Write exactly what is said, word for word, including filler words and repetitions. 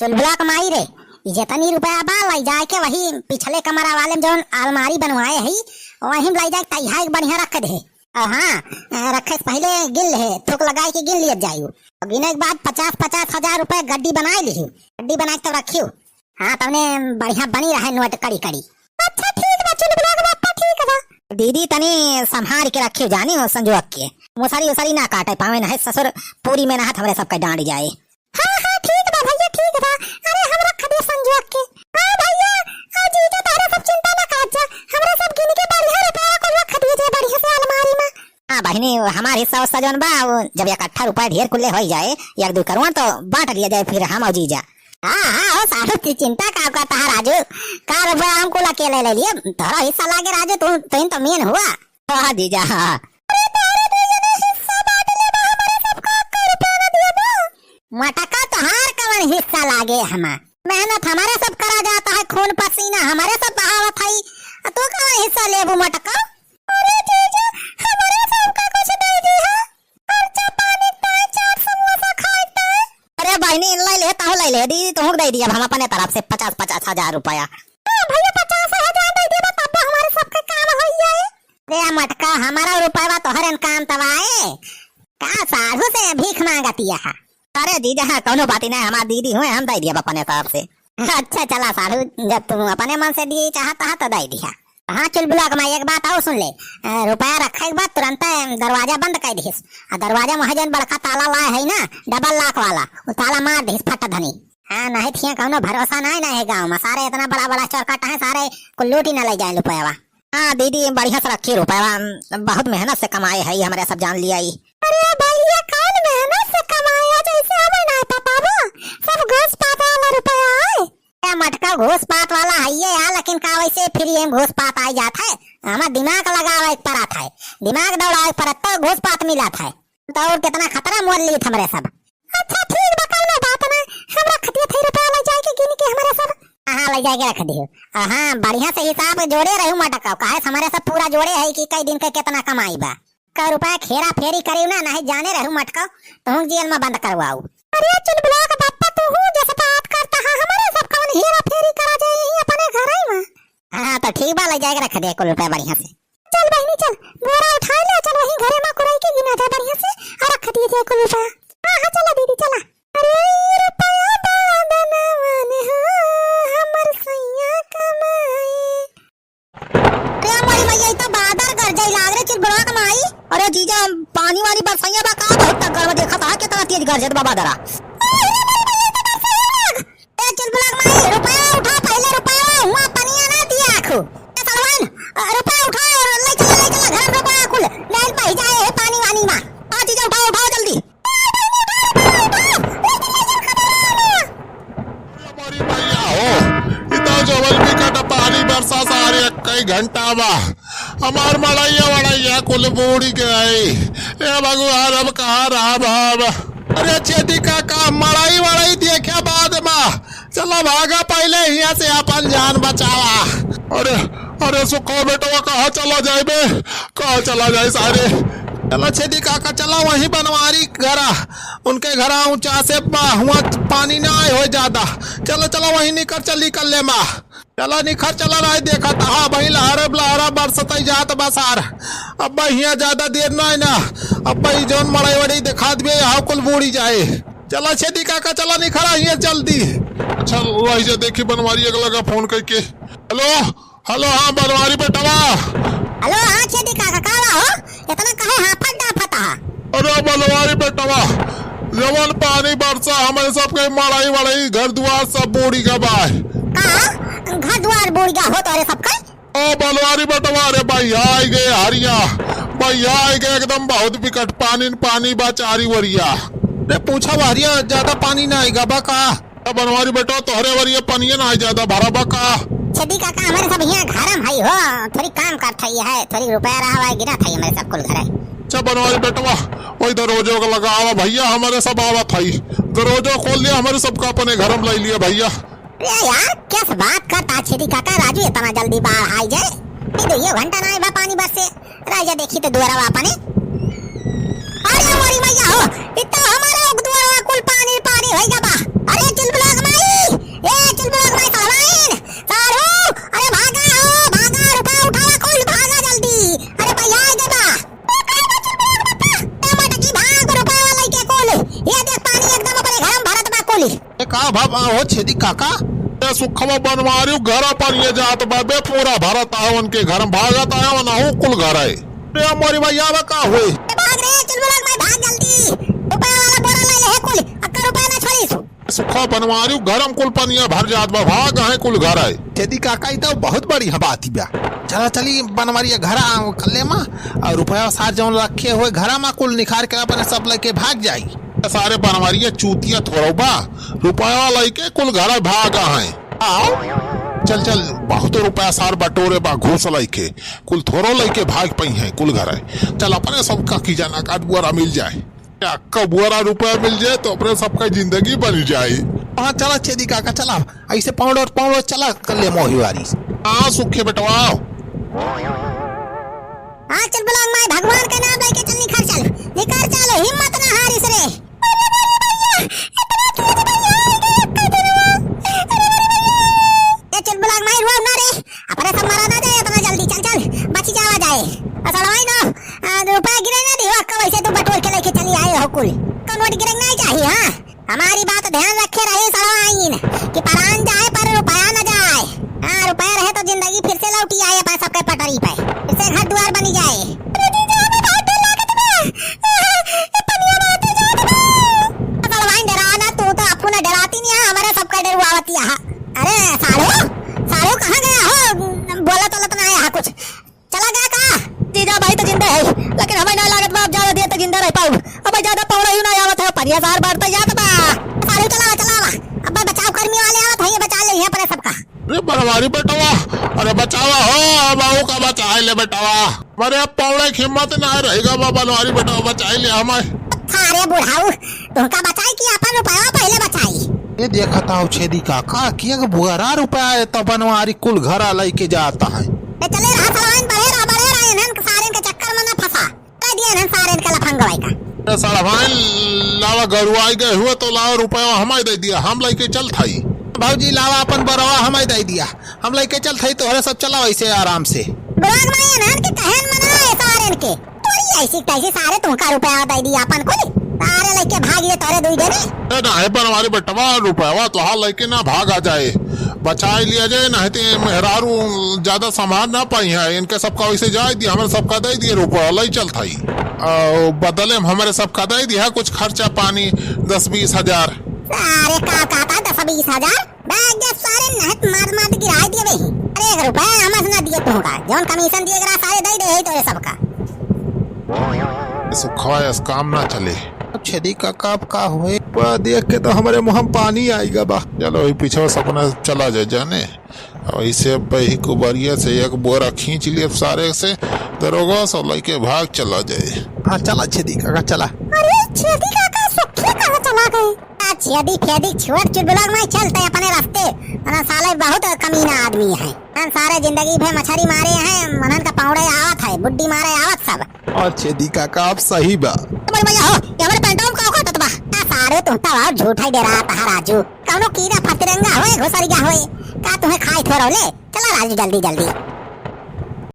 चुलबुला क माई रे, ई जेतनी रुपया बा, लइ जाए के वही पिछले कमरा वाले में जौन अलमारी बनवाए हई, वहीं में लइ जाए के तइहा एक बढ़िया रख दे। और हाँ, रखे से पहिले गिन ले, थोक लगाए के गिन लियत जाइयो। और गिने के बाद पचास पचास हजार रुपया गड्डी बनाए लिहियो, गड्डी बनाए के तब रखियो। हाँ, तउने बढ़िया बनी रहे नोट कड़ी कड़ी। अच्छा ठीक बा, चुलबुला क बापा ठीक बा। दीदी तनी संभार के रखियो जानी हो संजोग के, मुसरी उसरी ना काटे पावे, नहीं ससुर पूरी में नहात हमरे सबके डांड जाए। हाँ, हाँ, ठीक बा भइया, ठीक बा। अरे, हम रख दिए संजोग के। हाँ भइया, आ जीजा, तोहरा सब चिंता ना करत जा। हमरा सब गिन के बढ़िया रुपया कुल रख दिए जे बढ़िया से अलमारी में। हाँ बहिनी, हमार हिस्सा उस्सा जौन बा, वो जब इकट्ठा रुपया ढेर कुल्ले होई जाए, एक दो करोड़ तो बांट लिया जाए फिर हम और जीजा। हाँ, हाँ, हो साहब, तू चिंता का करता है राजू? का रुपया हम कुल अकेले ले लिए? तोहरा हिस्सा लागे राजू, तू, तू तो मेन हुआ। हाँ जीजा, हाँ। अरे तोहरे दू जने हिस्सा बांट लेबा, हमरे सबका एको रुपया ना दियबा। मटका तोहार कवन हिस्सा लागे हमा? मेहनत हमरे सब करा जाता है, खून पसीना हमरे सब बहावत हई, आ तू कवन हिस्सा लेबू मटका? अरे जीजा, हमरे सबका कुछ दे दिहा, खर्चा पानी ताई चार समोसा खाए ताई। अरे बहिनी, लइ ले, तहु लइ ले, दीदी, तुहूँ के दइ दिया, हम अपने तरफ से पचास पचास हजार रुपया। हाँ भइया, पचास हजार दइ देबा, तब हमरे सबके काम होइ जाए। रे मटका, हमारा रुपया तोहरे न काम तब आए। का साढ़ू से भीख मांगतिया है? अरे जीजा, हाँ, कौनो बात ही नहीं, हमार दीदी हुए, हम दइ दिया अपने तरफ से। अच्छा चला साढ़ू, जब तू अपने मन से दिए चाहता है तो दइ दिया। हाँ चुलबुला क माई, एक बात और सुन ले, अ, रुपया रखे के बाद तुरंत दरवाजा बंद कर दिहिस। आ दरवाजा में है जौन बड़का ताला लाए है ना, डबल लॉक वाला, वो ताला मार दिहिस फट धनी। हाँ, नहीं थिया कौनो भरोसा नहीं ना है गाँव में, सारे इतना बड़ा बड़ा चोरकट है, सारे कुल लूट ही ना ले जाए रुपया। हाँ दीदी, बढ़िया से रखी रुपया, बहुत मेहनत से कमाए है हमरे सब जान लिया ई। अरे भइया, कौन मेहनत से कमाए, जैसे हमें ना पता बा, सब घूस पात वाला रुपया है। ए मटका, घूस पात वाला है ये यार, लेकिन का वैसे free में घूस पात आई जात है? हमार दिमाग लगावे के परत है, दिमाग दौड़ावे के परत तो घूस पात मिलत है। तो और कितना खतरा मोल लीत हमरे सब। अच्छा ठीक बा, कौनो बात ना, हम रख दिए थे रुपया, ले जाए के गिन के हमरे सब। हाँ, ले जाए के रख दियो। हाँ, बढ़िया से हिसाब जोड़े रहू मटका, काहे से हमरे सब पूरा जोड़े है कि कई दिन के कितना कमाई बा। का रुपया खेरा फेरी करियो ना, नहीं जाने रहू मटका, तुहूँ जेल में बंद करवाऊ। अरे चुलबुला क बापा, तू हूँ जैसे बात करता है, हमरे सब कौन हेरा फेरी करा जाए यहीं अपने घर में। हाँ, तो ठीक बा, ले जाए के रख दे कुल रुपया बढ़िया से। चल बहिनी चल, बोरा उठाए ले, चल वहीं घरे में कुरई के गिना जा बढ़िया से, और रख दिए जाए कुल रुपया। हाँ, हाँ, चला दीदी, चला। अरे रुपया बड़ा धनवान हो, हमर सैया कमाए। अरे मोरी मैया, ई तो बादर गरजै लाग रे, चुलबुला क माई। अरे जीजा, पानी वानी बरसैया बा का? बहुत तगड़ में देखा था, कितना तेज गरजत बा बादरा। अरे मोरी मैया, ई तो बरसैया लाग। ए चुलबुला क माई, रुपया उठा, पहिले रुपया, हुआ पनिया ना दिया आखू। ए सलमान, अ, रुपया उठा, ले चला, ले चला, घर में रुपया कुल, ले पही जाए है पानी वानी मा। आ जीजा, उठाओ, उठाओ जल्दी। अरे मोरी मैया हो, ई तो जवन बिकट पानी बरसा सारे कई घंटा बा। हमार मड़ैया वड़ैया कुल बूड़ी गई। ए भगवान, अब कहाँ रहब हम? अरे छेदी काका, मड़ई वड़ई देखे बाद मा, चला भागा पहिले हियाँ से अपन जान बचावा। अरे, अरे सुखो बेटवा, कहाँ चला जाए बे? कहाँ चला जाए सारे? चला छेदी काका, चला वहीं बनवारी घरा, उनके घरा ऊँचा से बा, हुआँ पानी ना आए हो ज्यादा। चला, चला वहीं निकर चली कर ले मा। चला निखर चला रहे, देखा तहा वहीं लहरा लहरा बरसतई जात बा सार। अब हियाँ ज्यादा देर ना है ना, अब ई जौन मड़ई वड़ई देखा दिए, यहाँ कुल बूड़ी जाए। चला छेदी काका, चला निखरा हियाँ जल्दी। अच्छा, वही जे देखी बनवारी अगला का फोन करके। हेलो, हेलो, हाँ बनवारी बेटवा। हेलो, हाँ छेदी काका, का बा हो? इतना काहे हाफत डाफत हा? अरे बनवारी बेटवा, जवन पानी बरसा हमरे सबके मड़ई वड़ई घर दुआर सब बूड़ी गवा है। का? घर दुआर बूड़ी गवा हो तोरे सबके? ओ बनवारी बेटवा, अरे भैया आई गए हरिया, भैया आई गए एकदम बहुत बिकट पानी न पानी बा चारी वरिया। रे पूछा हरिया, ज्यादा पानी ना आई गवा का? ए बनवारी बेटवा, तोहरे वरिया पनिया ना ज्यादा भरा बा का? छेदी काका, हमरे सब हियाँ घर में हई हो, थोड़ी काम करत हई है, थोड़ी रुपया रहा हुआ गिरा था हमरे सब कुल घरे। अच्छा बनवारी बेटवा, वही दरवाजो का लगावा भैया, हमरे सब आवत हई, दरवाजो खोल लिया, हमरे सबका अपने घर में लाई लिया भैया। अरे यार, कैस बात करता छेदी काका, राजू इतना जल्दी बाढ़ आई जाए, ये दो ये घंटा ना आए बा पानी बस से। राजा देखी तो दुआरा अपने। अरे मोरी मैया हो, इतना हमारा दुआरा कुल पानी पानी होई गवा। अरे चुलबुला क माई, ए, का भा, भा हो छेदी काका? ए, सुखवा बनवारी घरा पनिया जात बा, बे पूरा भरत आवन के घर में भागत आवन, अहू कुल घर है। ए, मोरी भैया बा का होई? ए, भाग रे, चुलबुला के माई, भाग जल्दी। रुपया वाला बोरा ले ले है कुल, अक्का रुपया ना छोड़ीस। सुखवा बनवारी घर में कुल पनिया भर जात बा, भाग आहे कुल घर है। छेदी काका, ई तो बहुत बड़ी बात बा। चला चली बनवारी घरा कल्ले मा, और रुपया सार जौन रखे हुए घरा मा कुल निखार के अपने सब लेके भाग जाई। सारे बनवारिया चूतिया थोड़ो बा, रुपया लइके कुल घरे भाग आहे। आओ, चल, चल, बहुत रुपया सार बटोरे बा, घूस लइके, कुल थोड़ो लइके भाग पई है कुल घरे। चल, अपने सबका की जाना काट बुआरा मिल जाए। अक्का बुआरा रुपया मिल जाए तो अपने सबका जिंदगी बन जाए। हाँ, चला छेदी काका, चला, ऐसे पाउडर, पाउडर चला कर ले मोही वारी। हाँ, सुखे बेटवा। हाँ, चल बुलांग माई, भगवान के नाम लेके चल, निखर चल, निखर चल, हिम्मत ना हारिस रे। अरे बाबा भैया, इतना तेज भैया आ गए, अक्का दुनवा। अरे बाबा भैया। ए चल बुलांग माई, रुआ ना रे, अपने सब मरा ना जाए इतना जल्दी, चल चल, बची जावा जाए। असल भाई ना, आ, रुपया गिरे ना दियो, अक्का वैसे तू बटोर के लेके चली आए हो कुल। कौन वोट गिरे नहीं चाहिए, हाँ? हमारी बात ध्यान रखे रही सड़वाइन कि परान जाए पर रुपया न जाए। हाँ, रुपया रहे तो जिंदगी फिर से लौटी आए अपन सबके पटरी पे, फिर से घर दुआर बनी जाए। अरे जीजा, हमें बहुत डर लागत बा। ए पनिया में आते जात बा। सड़वाइन डरा ना, तू तो अपू ना डराती नहीं है, हमारे सबका डरवावती है। अरे साढ़ू, साढ़ू कहाँ गया हो? बोलत वोलत ना है यहाँ कुछ। चला गया का? जीजा भाई तो जिंदा है, लेकिन हमें ना लागत बा, अब ज्यादा देर तक जिंदा रह पाउब। अब ज्यादा पौड़ा ही ना आवत है, परिया सार बार तो जात बा। सारे चलावा, चलावा। अब बचाव कर्मी वाले आवत है, ये बचा ले यहाँ पर सबका। अरे बनवारी बेटवा, अरे बचावा हो, बाबू का बचाए ले बेटवा। अरे अब पौड़े की हिम्मत ना रहेगा बा बनवारी बेटवा, बचाए ले हमें। थारे बुढ़ाऊ, तुमका बचाई कि अपन रुपया पहले बचाई? ये देखत आओ छेदी काका, कि एक बुआरा रुपया है तो बनवारी कुल घरा लेके जाता है। ए, चले रहा सलवाइन, बढ़े रहा, बढ़े रहा, इन्हन के सारेन के चक्कर में ना फंसा। कह दिया इन्हन सारेन के लफंगवाई का। ए, सलवाइन लावा गरुआई गए हुए तो लावा रुपया हमारे दे दिया, हम लेके चल थाई। भौजी लावा अपन बरवा हमारे दे दिया, हम लेके चल थाई, तोहरे सब चला वैसे आराम से। बुलाक माई इन्हन के कहन मना है सारेन के। तोरी ऐसी तैसी सारे तुमका रुपया दे दिया अपन कुल। सारे लेके भाग ये तोरे दुई जने। ए, ना है बनवारी बेटवा, रुपया तो हाल लेके ना भागा जाए, बचाए लिया जाए, नहीं तो ये मेहरारू ज्यादा संभाल ना पाई है। इनके सबका वैसे जाए दिया, हमारे सबका दे दिए रुपया, ले चल थाई। आ, बदले में हमारे सबका दे दिया कुछ खर्चा पानी दस बीस हजार। अरे का कहता दस बीस हजार? बैग दे सारे नहत मार मार के गिराए दिए बे। अरे एक रुपया हमस ना दिए तुमका, जौन कमीशन दिए गरा सारे दे दे है तोरे सबका। सुखवा इस काम ना चले। अब छेदी काका अब का होए? बा, देख के तो हमारे मुंह में पानी आएगा बा। चलो, वही पीछे से अपना चला जाए जाने। अब इसे अब ही कुबरिया से एक बोरा खींच लिए सारे से, दरोगा सब लेके भाग चला जाए। हाँ, चला छेदी काका, चला। अरे छेदी काका, सुखी कहाँ चला गए? आ छेदी फेदी छोड़ चुलबुला के मैं चलते अपने रास्ते। ना साले बहुत कमीना आदमी है। हम सारे जिंदगी भर मछरी मारे हैं, मनन का पाउड़े आवत है, बुड्डी मारे आवत सब। और छेदी काका, आप सही बा। अरे भैया हो, ये हमारे पैंटवा में का काटत बा? आ सारे तुम तो और झूठा ही डरात है राजू। कौनो कीड़ा फतिरंगा होए, घुसरिया होए, का तुम्हें खाए थोड़ा ले? चला राजू जल्दी जल्दी।